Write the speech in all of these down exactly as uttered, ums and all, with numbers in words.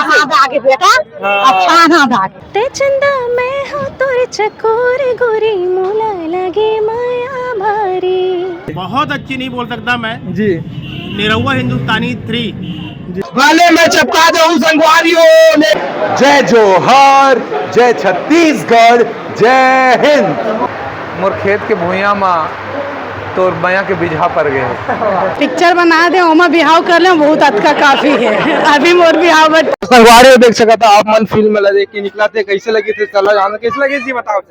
हाँ, दागे बेटा। हाँ। अच्छा, हाँ, दागे। ते चंदा मैं हो तोर चकोर गोरी, मोला लगे माया भारी। बहुत अच्छी नहीं बोल सकता मैं। जी। निरहुआ हिंदुस्तानी थ्री। भले मैं चपका दूं संगवारी हो। जय जोहार, जय छत्तीसगढ़, जय हिंद। मोर खेत के भुइयां मा तोर मया के बिजहा पर गए। पिक्चर बना दे, ओमा बिहाव कर ले, बहुत अतका काफी है। अभी मोर बिहाव बट संगवारी हो, देख सकता आप मन फिल्म ला देख के निकला थे, कैसे लगी थे चला जाना, कैसे लगी जी बताओ।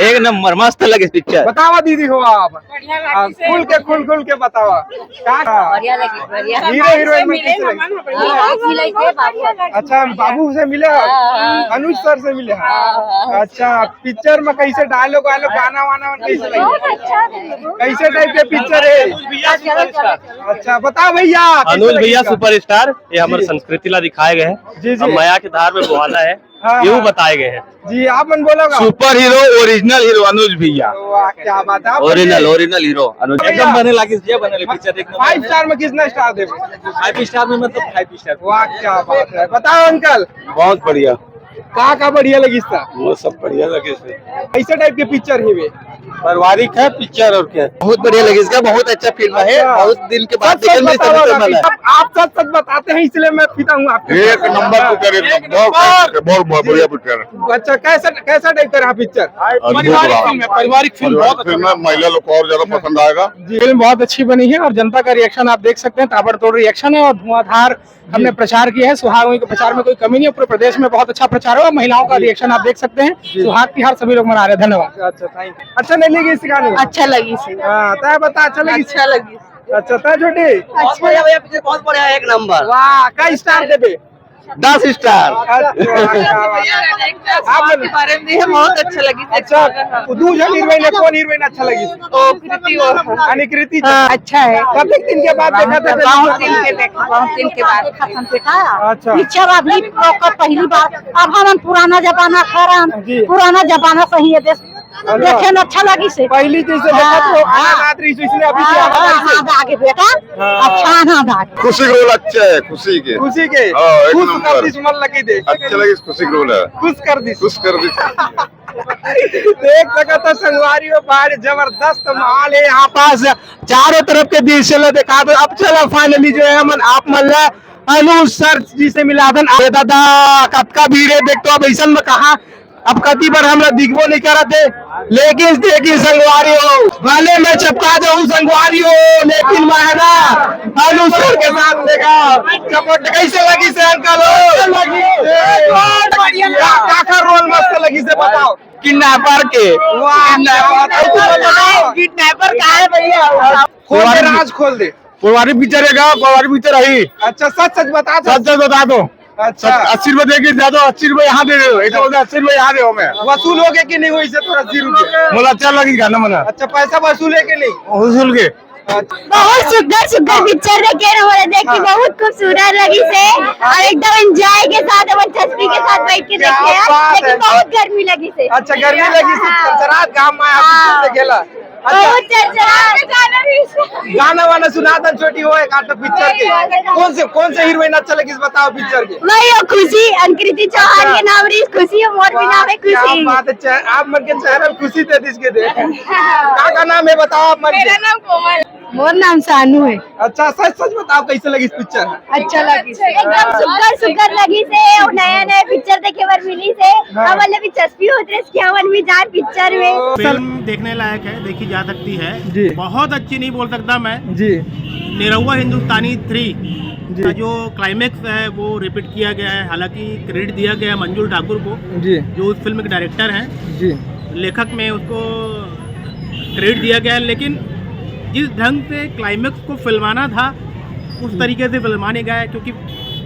एक नंबर मस्त लगे पिक्चर। बतावा दीदी हो आप। बढ़िया लगी आ, से। खुल के, खुल, खुल के बतावा। का, का? बढ़िया लगी, बढ़िया। हीरो हीरोइन में मिले कैसे लगी? हाँ, मिले थे बाबू। अच्छा, बाबू से मिले हो? हाँ, हाँ, अनुज सर से मिले हो? हाँ, हाँ। अच्छा, पिक्चर में कैसे डायलॉग वायलॉग, गाना वाना कैसे लगे? बहुत अच्छा है। कैसे टाइप के पिक्चर है? चलो, चलो, चलो। अच्छा, बताओ भैया, कैसे अनुज लगे भैया इसका? सुपरस्टार, ये हमारे जी। संस्कृति ला दिखाए गए हैं। जी, जी। अब मया के धार में बुहाना है, हाँ, ये वो हाँ। बताए गए हैं। जी, आप मन बोलोगा? सुपर हीरो, ओरिजिनल हीरो अनुज भैया। वाह, क्या बात है। आप ओरिजिनल, बोलिए। ओरिजिनल हीरो अनुज। भैया। एकदम बने लागिस भैया, बने लागिस पिक्चर एकदम। फाइव स्टार में कितना स्टार देबो? फाइव स्टार में मतलब फाइव स्टार। वाह, क्या बात है। बताओ अंकल। बहुत बढ़िया। का, का बढ़िया लगिस था? वो सब बढ़िया लगिस। कैसे टाइप के पिक्चर है वे? पारिवारिक है पिक्चर और क्या। बहुत बढ़िया लगिस का, बहुत अच्छा फिल्म है। अच्छा। बहुत दिन के बाद सच, सच देखने में बताओ सब ना, मिला। आप, आप सच, सच बताते हैं, इसलिए मैं फिदा हूँ आपके एक साथ। नंबर पिक्चर, एक नंबर। बहुत, बहुत, बहुत बढ़िया पिक्चर है। अच्छा, कैसा, कैसा टाइप का रहा पिक्चर? अद्भुत पारिवारिक रहा। फिल्म है, पारिवारिक फिल्म पारिवारिक बहुत अच्छा फिल्म है, रहा। महिला लोग को और ज्यादा पसंद आएगा। जी। फिल्म बहुत अच्छी बनी है और जनता का रिएक्शन आप देख सकते हैं, ताबड़तोड़ रिएक्शन है और धुआंधार हमने जी। प्रचार किया है। सुहाग के प्रचार में कोई कमी नहीं है, पूरे प्रदेश में बहुत अच्छा प्रचार हुआ। महिलाओं का जी। रिएक्शन आप देख सकते हैं, जी। सुहाग तिहार सभी लोग मना रहे हैं। धन्यवाद। अच्छा, थैंक यू। अच्छा नहीं लगी इस गाने में? अच्छा लगी से। हाँ, तय बता, अच्छा लगी? अच्छा लगी। अच्छा, तय छोटी? अच्छा। बहुत बढ़िया भैया, पिक्चर बहुत बढ़िया है, एक नंबर। वाह, का स्टार देबे? दस स्टार। अच्छा, क्या बात है। भैया, एक तो आप स्वाद के बारे में भी है, बहुत अच्छा लगी। अच्छा, वो दू जन हीरोइन है, कौन हीरोइन अच्छा लगी? ओ, कृति वो। यानी कृति। हाँ, अच्छा है। कतेक दिन के बाद देखा था? बहुत दिन के देखा, बहुत दिन के बाद। अच्छा। पिक्चर अभी ओकर पहली बार, अब हमन पुराना जमाना खरन, जी। पुराना जमाना सही है, देश अच्छा। देखे में अच्छा लगी से। पहली जैसे देखा हाँ, तो हाँ। आनंद आत रही, इसलिए अभी भी हाँ, आनंद हाँ, आत रही। हाँ, आगे बेटा। हाँ। अच्छा, हाँ, आगे। खुशी के रोल अच्छे है, खुशी के। खुशी के? हाँ, एक खुश नंबर। कर दिस मन लगी दे। अच्छे लगे, खुशी के रोल है। खुश कर दिस। खुश कर दिस। देख सकत हो संगवारी हो, बड़ जबरदस्त माहौल है यहाँ पास। चारों तरफ के दृश्य ला देखा दो। अब चला फाइनली जो है हमन आप मन ला अनुज सर जी से मिला दन। अरे दादा, कतका भीड़ है, देख तो अब ऐसन में कहाँ अब कति बार हमरा दिखबो नहीं करत है, लेकिन देखी संगवारी हो, भले मैं चपका जाऊं संगवारी हो, लेकिन मैं है ना अनुज सर के साथ देखा। चपट कैसे लगी से अंकल हो? लगी। बहुत बढ़िया। का, का, का रोल मस्त लगी से बताओ। किडनैपर के। वाह, क्या बात है। किडनैपर का है भैया? खोल दे, राज खोल दे। कोलवारी पिक्चर है का? कोलवारी पिक्चर है। अच्छा, सच सच बता दो। सच सच बता दो। अच्छा। सच, अस्सी रुपए दे के जा दो, अस्सी रुपए यहाँ दे दो। एक तो बोलते अस्सी रुपए यहाँ दे हमें। वसूल हो गए कि नहीं हुई से तोर अस्सी रुपए? बोला अच्छा लगी गाना मना। अच्छा, पैसा वसूल है कि नहीं? वसूल के। अच्छा। बहुत सुंदर सुंदर पिक्चर देखे ना, बोले देख के हाँ। बहुत खूबसूरत लगी से और एकदम एंजॉय के साथ, अपन चस्पी के साथ बैठ के क्या देखे हैं, बात लेकिन है। बहुत गर्मी लगी से। अच्छा, गर्मी लगी से हाँ। चलचरात घाम में आप हाँ। पिक्चर देखेला। अच्छा। बहुत चर्चा। गाना वाना सुना दन छोटी हो एक आध पिक्चर के। कौन से, कौन से हीरोइन अच्छा लगिस बताओ पिक्चर के? वही हो खुशी, अंकृति चौहान अच्छा। के नाम रही खुशी, और मोर भी वाह, नाम है क्या खुशी। बात है, चेह-, आप मन के चेहरा में खुशी दे दिस के दे। का, का नाम है बताओ आप मन के? मेरा नाम कोमल। मोर नाम सानू है। अच्छा, सच सच बताओ कैसे लगिस पिक्चर? अच्छा लगिस। एकदम सुग्घर सुग्घर लगिस हे, अउ नया नया पिक्चर देखे बर मिलिस हे। हाँ। हमन ला भी चस्पी होत रहिस कि हमन भी जान पिक्चर में। फिल्म देखने लायक है, देखी जा सकती है। जी। बहुत अच्छी नहीं बोल सकता मैं। जी। निरहुआ हिंदुस्तानी थ्री जी। का जो क्लाइमैक्स है वो रिपीट किया गया है, हालांकि क्रेडिट दिया गया है मंजुल ठाकुर को, जी। जो उस फिल्म के डायरेक्टर हैं। जी। लेखक में उसको क्रेडिट दिया गया है, लेकिन जिस ढंग से क्लाइमैक्स को फिल्माना था उस हम्म। तरीके से फिल्माने गया है, क्योंकि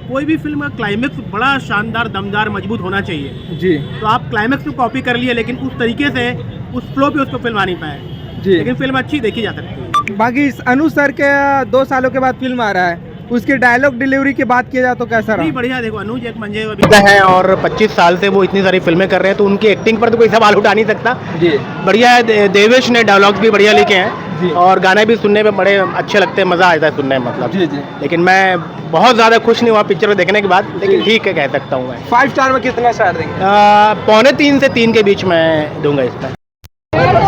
कोई भी फिल्म का क्लाइमैक्स बड़ा शानदार, दमदार, मजबूत होना चाहिए। जी। तो आप क्लाइमैक्स को कॉपी कर लिए, लेकिन उस तरीके से, उस फ्लो पे उसको फिल्मा नहीं पाए। जी। लेकिन फिल्म अच्छी देखी जा सकती है। बाकी इस अनुज सर के दो सालों के बाद फिल्म आ रहा है, उसके डायलॉग डिलीवरी की बात किया जाए तो कैसा रहा? नहीं, बढ़िया। देखो, अनुज एक मंजे अभी हैं और पच्चीस साल से वो इतनी सारी फिल्में कर रहे हैं, तो उनकी एक्टिंग पर तो कोई सवाल उठा नहीं सकता। जी। बढ़िया है, दे- देवेश ने डायलॉग्स भी बढ़िया लिखे हैं। जी। और गाने भी सुनने में बड़े अच्छे लगते हैं, मज़ा आता है सुनने में, मतलब। जी, जी। लेकिन मैं बहुत ज़्यादा खुश नहीं हुआ पिक्चर को देखने के बाद, लेकिन जी। ठीक है, कह सकता हूँ मैं। फाइव स्टार में कितना स्टार देंगे? आ, पौने तीन से तीन के बीच में दूंगा इसका।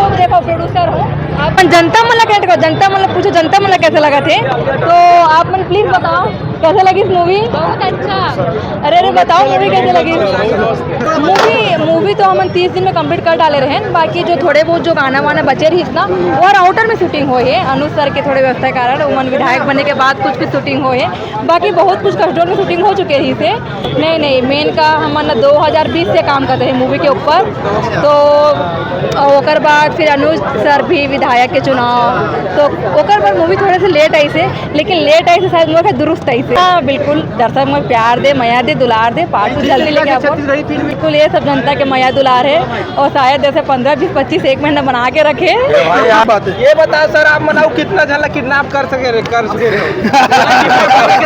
देखो, प्रोड्यूसर हो आप, जनता मन ला कनेक्ट करो, जनता मन ला पूछो, जनता मन ला कैसे लगा थे। तो आप मन प्लीज बताओ, कैसे लगी मूवी? बहुत अच्छा। अरे अरे, बताओ, मूवी कैसे लगी? मूवी मूवी तो हमन तीस दिन में कंप्लीट कर डाले रहे, बाकी जो थोड़े बहुत जो गाना वाना बचे रही ना, वो राउटर में शूटिंग हो है। अनुज सर के थोड़े व्यवस्था के कारण, उमन विधायक बने के बाद कुछ कुछ शूटिंग हो है, बाकी बहुत कुछ कस्टोर में शूटिंग हो चुके रही थे। नहीं, नहीं, मेन का हमन दो हज़ार बीस से काम करते हैं मूवी के ऊपर। तो ओकर बाद फिर अनुज सर भी विधायक के चुनाव, तो ओकर बाद मूवी थोड़े से लेट आई से, लेकिन लेट आई से शायद मोर दुरुस्त आई से। हाँ, बिल्कुल, दर्शक मन प्यार दे, मया दे, दुलार दे, पार्ट टू जल्दी लेके आओ। बिल्कुल, ये सब जनता के मया दुलार है और शायद जैसे पन्द्रह, बीस, पच्चीस एक महीना बना के रखे। ये बता सर, आप मन अउ कितना झन ला किडनैप कर सके रहे, कर सके रहे हो?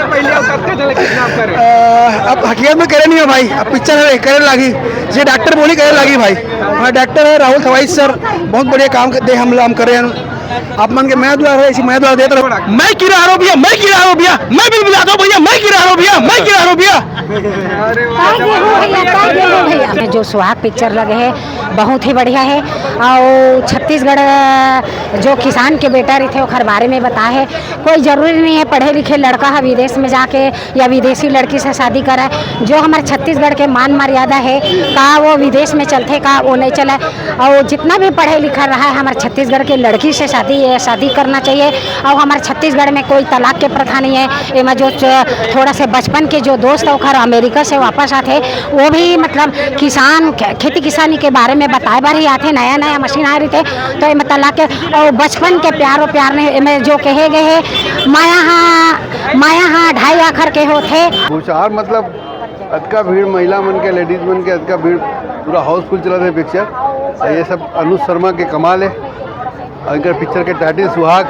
पहले अउ कितना झन ला किडनैप करे? अ, अब हकीकत में करे नहीं हो भाई, अब पिक्चर है, करे लागी। जे डॉक्टर बोली करे लागी भाई। हाँ, डॉक्टर है राहुल थवाई सर, बहुत बढ़िया काम दे हम, हम करे हैं। आप मन के मया दुलार है, ऐसी मया दुलार देते रहो। मैं किरारो भैया, मैं किरारो भैया, मैं बिल बिलाता हूँ भैया, मैं किरारो भैया, मैं किरारो भैया। का गेहूं भैया, का गेहूं भैया। जो सुहाग पिक्चर लगे है, बहुत ही बढ़िया है। और छत्तीसगढ़, अ, जो किसान के बेटा रहिथे, ओखर बारे में बताए है। कोई जरूरी नहीं है पढ़े लिखे लड़का ह विदेश में जाके या विदेशी लड़की से शादी करे। जो हमर छत्तीसगढ़ के मान मर्यादा है, का वो विदेश में चलथे, का वो नहीं चले। और जितना भी पढ़े लिखा रहा है, हमर छत्तीसगढ़ के लड़की से शादी, ये शादी करना चाहिए। और हमर छत्तीसगढ़ में कोई तलाक के प्रथा नहीं है। एमा जो च-, थोड़ा से बचपन के जो दोस्त ओखर अमेरिका से वापस आथे, वो भी मतलब किसान, खे-, खेती किसानी के बारे में बताए बर ही आथे। नया नया मशीन आए रहिथे, तो एमा तलाक के और बचपन के प्यार, वो प्यार नहीं, एमे जो कहे गए है, माया हा, माया हा ढाई आखर के होथे। भूसार मतलब अतका भीड़, महिला मन के, लेडीज मन के अतका भीड़, पूरा हाउसफुल चलत हे पिक्चर। और ये सब अनुज शर्मा के कमाल है। और इनकर पिक्चर के टाइटल सुहाग,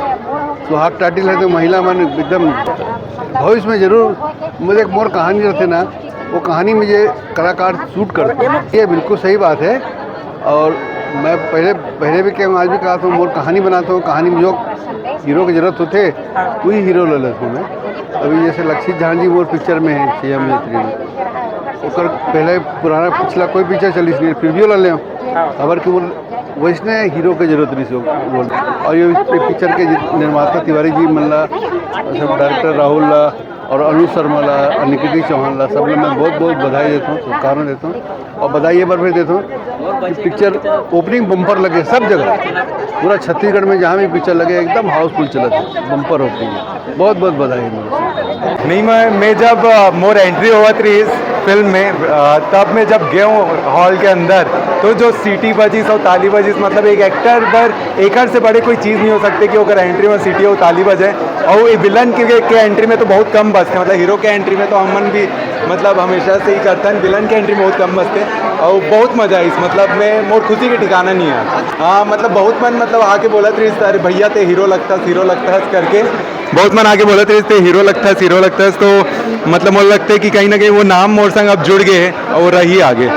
सुहाग टाइटल है, तो महिला मन एकदम भविष्य में जरूर, मुझे एक मोर कहानी रहते ना, वो कहानी में ये कलाकार शूट करते हैं। ये बिल्कुल सही बात है। और मैं पहले, पहले भी कहूँ, आज भी कहा था, मोर कहानी बनाता हूँ, कहानी में जो हीरो की जरूरत होते, वही हीरो ले लेता हूँ मैं। अभी जैसे लक्षित झा जी मोर पिक्चर में है, सीएम यात्री में, ओकर पहले पुराना पिछला कोई पिक्चर चलिस नहीं, फिर भी वो ले लें। अबर कि वो वैसने हीरो के जरूरत रहिस रोल। और ये पिक्चर के निर्माता तिवारी जी मन ला, सब डायरेक्टर राहुल ला और अनुज शर्मा ला और निकिति चौहान ला, सब ला मैं बहुत बहुत बधाई देता हूँ, शुभकामना देता हूँ। और बधाई ये बार फिर देता हूँ कि पिक्चर ओपनिंग बम्पर लगे सब जगह, पूरा छत्तीसगढ़ में जहाँ भी पिक्चर लगे एकदम हाउसफुल चलत है, बम्पर ओपनिंग। बहुत बहुत बधाई है। नहीं, मैं मैं जब अ, मोर एंट्री होवत रही इस फिल्म में, अ, तब मैं जब गया हूँ हॉल के अंदर, तो जो सीटी बजिस और ताली बजिस, मतलब एक एक्टर बर एकर से बड़े कोई चीज़ नहीं हो सकते कि ओकर एंट्री में सीटी और ताली बजे। और ये विलन के, के एंट्री में तो बहुत कम बजते, मतलब हीरो के एंट्री में तो हमन भी मतलब हमेशा से ही करते हैं, विलन के एंट्री में बहुत कम बजते। और बहुत मज़ा आई, मतलब मैं मोर खुशी के ठिकाना नहीं है। हाँ, मतलब बहुत मन मतलब आके बोलत रहिस, "अरे भैया ते हीरो लगता, हीरो लगता" करके। बहुत मन आके बोलत रहिस, "ते हीरो लगता, हीरो लगता", तो मतलब मोला लगता है कि कहीं ना कहीं वो नाम मोर संग अब जुड़ गए हैं और वो रही आगे।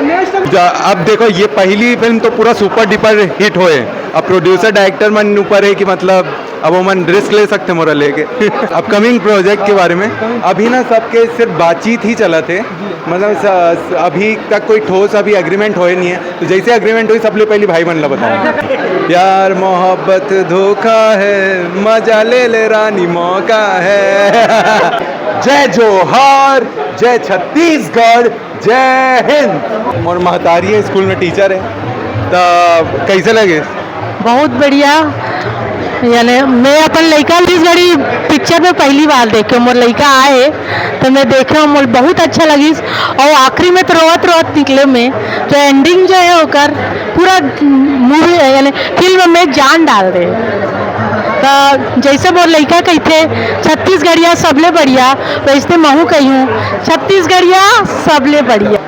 जा- अब देखो, ये पहली फिल्म तो पूरा सुपर डुपर हिट होए, अब प्रोड्यूसर डायरेक्टर मन ऊपर है कि मतलब अब वो मन रिस्क ले सकते मोरा लेके। अपकमिंग प्रोजेक्ट के बारे में अभी ना सबके सिर्फ बातचीत ही चलत है, मतलब स- स- अभी तक कोई ठोस अभी एग्रीमेंट होए नहीं है। तो जैसे एग्रीमेंट हुई, सबले पहली भाई मन ला बताऊँ, प्यार मोहब्बत धोखा है, मजा ले ले रानी मौका है। जय जोहार, जय छत्तीसगढ़, जय हिंद। मोर महतारी है, स्कूल में टीचर है, तो कैसे लगे? बहुत बढ़िया। यानी मैं अपन लइका छत्तीसगढ़ी पिक्चर में पहली बार देखे, मोर लइका आए तो मैं देखे, मोर बहुत अच्छा लगिस। और आखिरी में तो रोवत रोवत निकले मैं, जो एंडिंग जो है ओकर पूरा मूवी यानी फिल्म में जान डाल दे। तो जैसे मोर लइका कहते छत्तीसगढ़िया सबले बढ़िया, वैसे महू कहूँ छत्तीसगढ़िया सबले बढ़िया।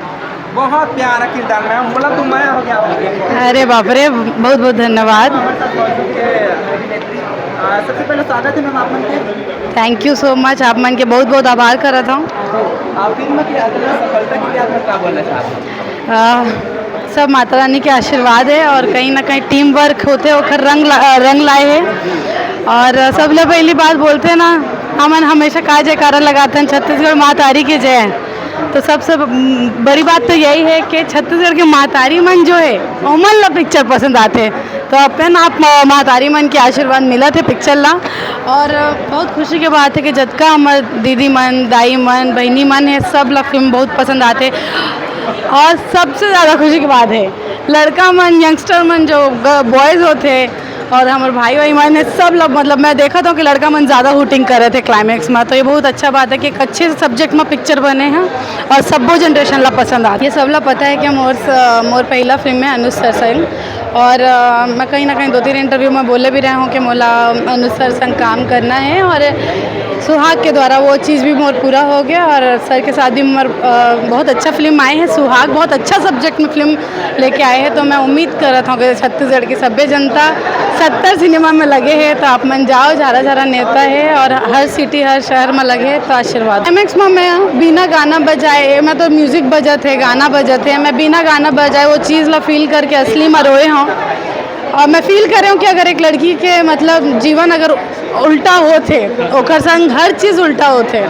बहुत प्यारा किरदार मैम, बोला तो मैं हो गया। अरे बाप रे, बहुत बहुत धन्यवाद। सबसे पहले स्वागत है मैम आप मन के। Thank you so much, आप मन के बहुत बहुत आभार करत हूँ। आप फिल्म की अगला सफलता के लिए आप लोग क्या बोलना चाहते हैं? सब माता रानी के आशीर्वाद है और कहीं ना कहीं टीम वर्क होते ओखर रंग ला, रंग लाए है। और सब ले पहली बात बोलते हैं ना, हमन हमेशा का जयकारा लगाते हैं छत्तीसगढ़ मातारी के जय। तो सबसे ब-, बड़ी बात तो यही है कि छत्तीसगढ़ के महतारी मन जो है, ओमन ला पिक्चर पसंद आथे। तो अपन आप म-, महतारी मन के आशीर्वाद मिलत हे पिक्चर ला। और बहुत खुशी के बात है कि जतका हमर दीदी मन, दाई मन, बहिनी मन है, सब ला फिल्म बहुत पसंद आथे। और सबसे ज़्यादा खुशी की बात है, लड़का मन, यंगस्टर मन, जो बॉयज़ होते हैं और हमारे भाई भाई मन है, सब लोग, मतलब, मैं देखा था कि लड़का मन ज़्यादा हूटिंग करे थे क्लाइमैक्स में। तो ये बहुत अच्छा बात है कि एक अच्छे सब्जेक्ट में पिक्चर बने हैं और सब्बो जनरेशन ला पसंद आते। ये सब ला पता है कि मोर स-, मोर पहला फिल्म है अनुज सर संग। और अ, मैं कहीं ना कहीं दो तीन इंटरव्यू में बोले भी रहे हूँ कि मोला अनुज सर संग काम करना है। और सुहाग के द्वारा वो चीज़ भी मोर पूरा हो गया और सर के साथ भी मोर, अ, बहुत अच्छा फिल्म आए हैं सुहाग, बहुत अच्छा सब्जेक्ट में फिल्म लेके आए हैं। तो मैं उम्मीद करत हूँ कि छत्तीसगढ़ की सभ्य जनता सत्तर सिनेमा में लगे है, तो आप मन जाओ, झारा झारा नेता है और हर सिटी, हर शहर में लगे है, तो आशीर्वाद। एमएक्स में मैं बिना गाना बजाए, मैं तो म्यूजिक बजत है, गाना बजत है, मैं बिना गाना बजाए वो चीज़ ला फील करके असली में रोए हूँ। और मैं फील कर रही हूँ कि अगर एक लड़की के, मतलब, जीवन अगर उल्टा होथे, ओकर संग हर चीज़ उल्टा होथे,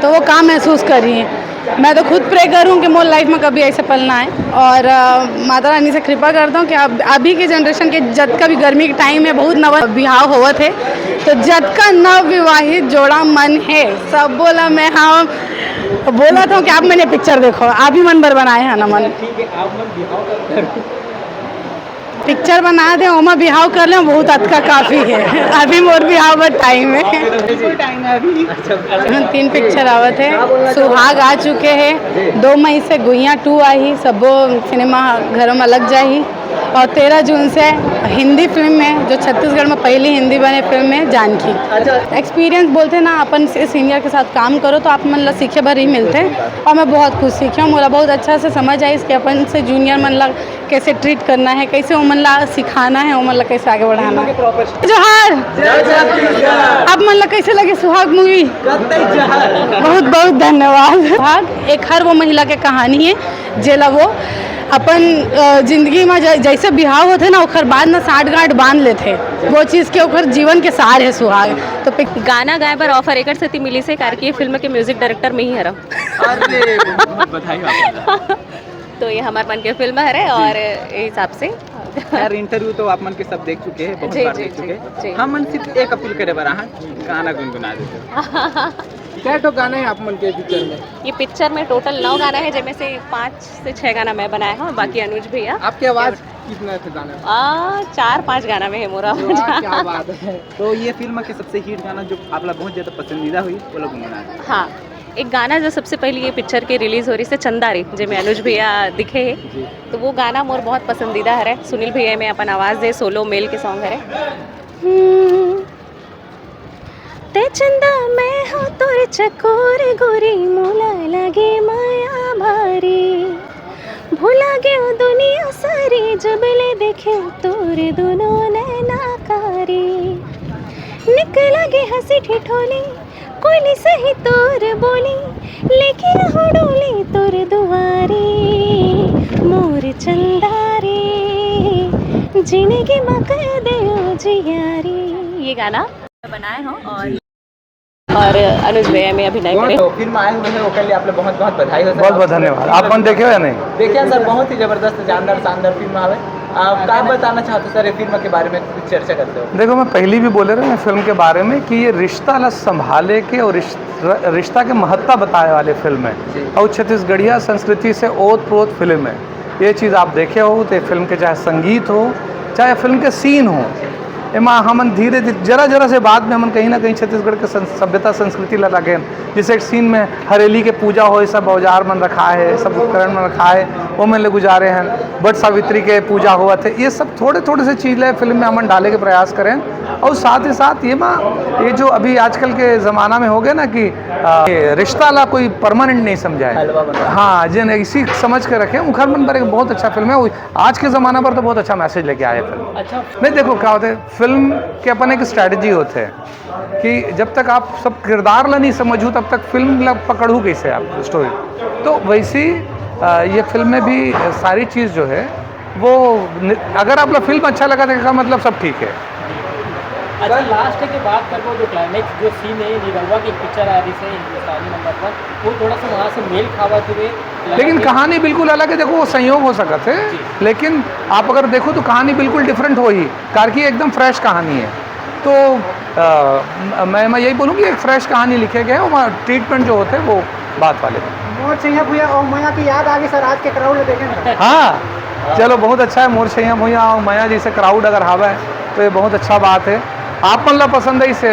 तो वो का महसूस कर रही है। मैं तो खुद प्रे करूँ कि मोर लाइफ में कभी ऐसे पल ना आए। और अ, माता रानी से कृपा करता हूँ कि अब अभी के जनरेशन के जतका भी गर्मी के टाइम है, बहुत नवा बिहाव होवत है, तो जतका नव विवाहित जोड़ा मन है, सब बोला मैं हाँ बोला था कि आप मैंने पिक्चर देखो, आप ही मन बर बनाए हैं ना मन। ठीक है, आप मन बिहाव कर पिक्चर बना दे, ओमा बिहाव कर ले, बहुत अतका काफी है। अभी मोर बिहाव बर टाइम है। बिल्कुल टाइम है अभी। हम तीन पिक्चर आवत है, सुहाग आ चुके हैं, दो मई से गुइया टू आही, सबो सिनेमा घरों में लग जाही। और तेरह जून से हिंदी फिल्म में, जो छत्तीसगढ़ में पहली हिंदी बने फिल्म है जानकी। अच्छा। एक्सपीरियंस बोलते ना, अपन से सीनियर के साथ काम करो तो आप मन ला सीखे भर ही मिलते हैं। और मैं बहुत कुछ सीखी हूँ, मोला बहुत अच्छा से समझ आई इसके अपन से जूनियर मन ला कैसे ट्रीट करना है, कैसे ओमन ला सिखाना है, ओमन ला कैसे आगे बढ़ाना है। जोहार। आप मन ला कैसे लगे सुहाग मूवी? बहुत बहुत धन्यवाद। सुहाग एक हर वो महिला के कहानी है जेला वो अपन अ, जिंदगी में जै-, जैसे बिहाव होते ना, ओकर बाद ना साठ गांठ बांध लेते, वो चीज़ के ओकर जीवन के सार है सुहाग। तो पिक- गाना गाए बर ऑफर एकर सेती मिलिस हे, काबर कि ये फिल्म के म्यूजिक डायरेक्टर में ही हरव। अरे, बहुत बधाई हो आपको। तो ये हमार मन के फिल्म हरे और ए हिसाब से। यार, इंटरव्यू तो आप मन के सब देख चुके हैं, बहुत जी, बार जी, देख जी, चुके हैं। जी। हम मन सिर्फ एक अपील करे बर आहा, गाना गुनगुना देते। कै ठो गाना है आप मन के पिक्चर में? ये पिक्चर में टोटल नौ गाना है, जेमे से पाँच से छह गाना मैं बनाया हूँ, बाकी अनुज भैया। आपकी आवाज़ कितना है गाना में? आ, चार पाँच गाना में है मोरा आवाज। क्या बात है। तो ये फिल्म के सबसे हिट गाना जो आप ला बहुत ज़्यादा पसंदीदा हुई, वो लोग गुनगुना देते। हाँ, एक गाना जो सबसे पहले ये पिक्चर के रिलीज हो रही से चंदा रे, जेमे अनुज भैया दिखे है, जी। तो वो गाना मोर बहुत पसंदीदा हरे। सुनील भैया में अपन आवाज़ दे, सोलो मेल के सॉन्ग हरे। हम्म। ते चंदा मैं हो तोर चकोर गोरी, मोला लगे माया भारी। भुला गयो दुनिया सारी, जब ले देखे तोर दोनों नैना कारी। निक लगे हंसी ठिठोली, कोली सही तोर बोली, लेके हो डोली तोर दुआरी। मोर चंदा रे, जिंदगी मा कर दे जियारी। ये गाना बनाए हो और, जी। और अनुज भैया में अभिनय करे। तो फिल्म आए हुए हैं, ओकर लिए आप लोग बहुत बहुत बधाई हो सर। बहुत बहुत धन्यवाद। आप मन देखे हो या नहीं? देखे हैं सर, बहुत ही जबरदस्त, जानदार, शानदार फिल्म आवे। आप का बताना चाहते हो सर, ये फिल्म के बारे में कुछ चर्चा करते हो? देखो, मैं पहली भी बोले रहे हैं फिल्म के बारे में कि ये रिश्ता ला संभाले के और रिश-, र-, रिश्ता के महत्ता बताए वाले फिल्म है। जी। और छत्तीसगढ़िया संस्कृति से ओत प्रोत फिल्म है। ये चीज़ आप देखे हो तो ये फिल्म के चाहे संगीत हो, चाहे फिल्म के सीन हो, एमा हमन धीरे धीरे, जरा जरा से बात में हमन कहीं ना कहीं छत्तीसगढ़ के सं-, सभ्यता संस्कृति ला लागे। जैसे एक सीन में हरेली के पूजा हो, सब औजार मन रखा है, सब उपकरण मन रखा है, ओमन ले गुजारे हैं, बट सावित्री के पूजा होवत हे। ये सब थोड़े थोड़े से चीज ले फिल्म में हमन डाले के प्रयास करेन। और साथ ही साथ ये मा, ये जो अभी आजकल के जमाना में हो गया ना कि आ, ये रिश्ता ला कोई परमानेंट नहीं समझाए। हलवा बना। हाँ, जिन इसी समझ के रखे, उखर मन पर एक बहुत अच्छा फिल्म है। वो आज के जमाना पर तो बहुत अच्छा मैसेज लेके आए फिल्म। अच्छा। नहीं, देखो क्या होता है, फिल्म के अपन एक स्ट्रैटेजी होते हैं कि जब तक आप सब किरदार ला नहीं समझू, तब तक फिल्म ला पकड़ू कैसे आप स्टोरी। तो वैसे ही आ, ये फिल्म में भी सारी चीज जो है वो नि-, अगर आप ला फिल्म अच्छा लगा तो इसका मतलब सब ठीक है। अच्छा, लास्ट के बात करबो, जो क्लाइमैक्स, जो सीन है, निरहुआ की पिक्चर आ रही है हिंदुस्तानी नंबर वन, वो थोड़ा सा वहाँ से मेल खावत हुए लगा लेकिन कि कहानी बिल्कुल अलग है। देखो, वो संयोग हो सकत है, लेकिन आप अगर देखो तो कहानी बिल्कुल डिफरेंट हो ही, कार की एकदम फ्रेश कहानी है। तो आ, मैं मैं यही बोलूँ कि एक फ्रेश कहानी लिखे गए हैं, वहाँ ट्रीटमेंट जो होते हैं वो बात वाले। मोर छैया भुइयां अउ मया के याद आ गई सर आज के क्राउड ला देखे ना। हाँ, चलो, बहुत अच्छा है। मोर छैया भुइयां और मया जैसे क्राउड अगर हावय तो ये बहुत अच्छा बात है। आप मन ला पसंद है, इसे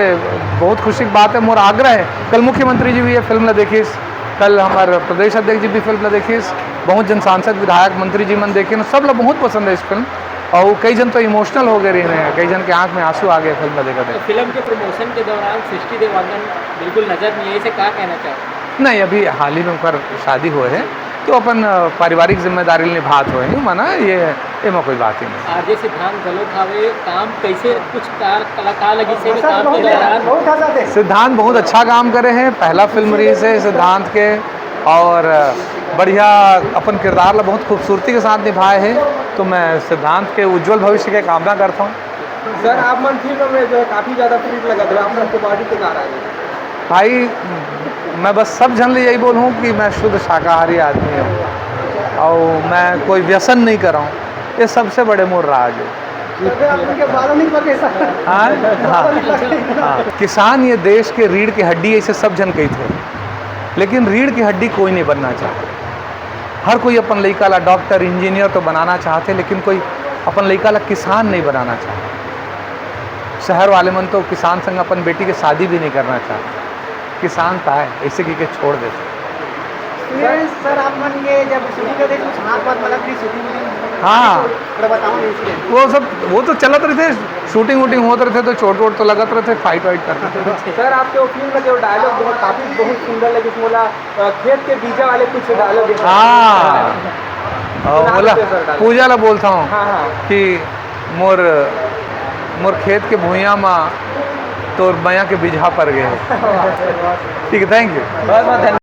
बहुत खुशी की बात है। मोर आग्रह है, कल मुख्यमंत्री जी भी ये फिल्म ला देखिस, कल हमारे प्रदेश अध्यक्ष जी भी फिल्म ला देखिस, बहुत जन सांसद, विधायक, मंत्री जी मन देखे, सब ला बहुत पसंद है इस फिल्म। और कई जन तो इमोशनल हो गए रहे हैं, कई जन के आंख में आंसू आ गए फिल्म ला देखा तो फिल्म के प्रमोशन के दौरान सृष्टि देवांगन बिल्कुल नजर नहीं आई, इसे क्या कहना चाहते? नहीं, अभी हाल ही में उनकर शादी हुए है, तो अपन अ, पारिवारिक जिम्मेदारी निभात हुए हैं, माना ये, एमा कोई बात ही नहीं। आरजे सिद्धांत गलत हावे, काम कैसे, कुछ कार कलाकार लगी से भी सर काम के बहुत दौरान बहुत हंसा थे। सिद्धांत बहुत अच्छा काम करे हैं, पहला फिल्म रही है सिद्धांत के, और अ, बढ़िया अपन किरदार ला बहुत खूबसूरती के साथ निभाए हैं। तो मैं सिद्धांत के उज्जवल भविष्य के कामना करता हूँ। सर, आप मन फिल्म में जो है काफी ज्यादा फिट लगत रहे, आप सबके बॉडी के कारण। भाई, मैं बस सब जन ले यही बोलूँ कि मैं शुद्ध शाकाहारी आदमी हूँ और मैं कोई व्यसन नहीं कर रहा हूँ। ये सबसे बड़े मोर राज है। सर, आप उनके बालों नहीं पके सर। हाँ, हाँ, हाँ। किसान ये देश के रीढ़ की हड्डी है, इसे सब जन कही थे, लेकिन रीढ़ की हड्डी कोई नहीं बनना चाहता। हर कोई अपन लइका ला डॉक्टर, इंजीनियर तो बनाना चाहते, लेकिन कोई अपन लइका ला किसान नहीं बनाना चाहता। शहर वाले मन तो किसान संग अपन बेटी के शादी भी नहीं करना चाहते। किसान ताय ऐसे कह के छोड़ देते। ये सर, आप मन ये जब शूटिंग करते थे, कुछ हाथ वाथ लगा थी शूटिंग वूटिंग? हाँ। थोड़ा बताओ ना इंसिडेंट। वो सब, वो तो चलत रहिथे, शूटिंग वूटिंग होत रहिथे तो चोट वोट तो लगत रहिथे, फाइट वाइट करते थे। सर, आपके वो फिल्म में जो डायलॉग बहुत काफी बहुत सुंदर लगे, मोला अ, खेत के बीजा वाले कुछ डायलॉग है। हाँ। और बोला, पूजा ला बोलता हूँ हाँ, हाँ। कि मोर, मोर खेत के भुइयां मा तोर मया के बिजहा पर गए। ठीक है, थैंक यू। बहुत बहुत धन्यवाद।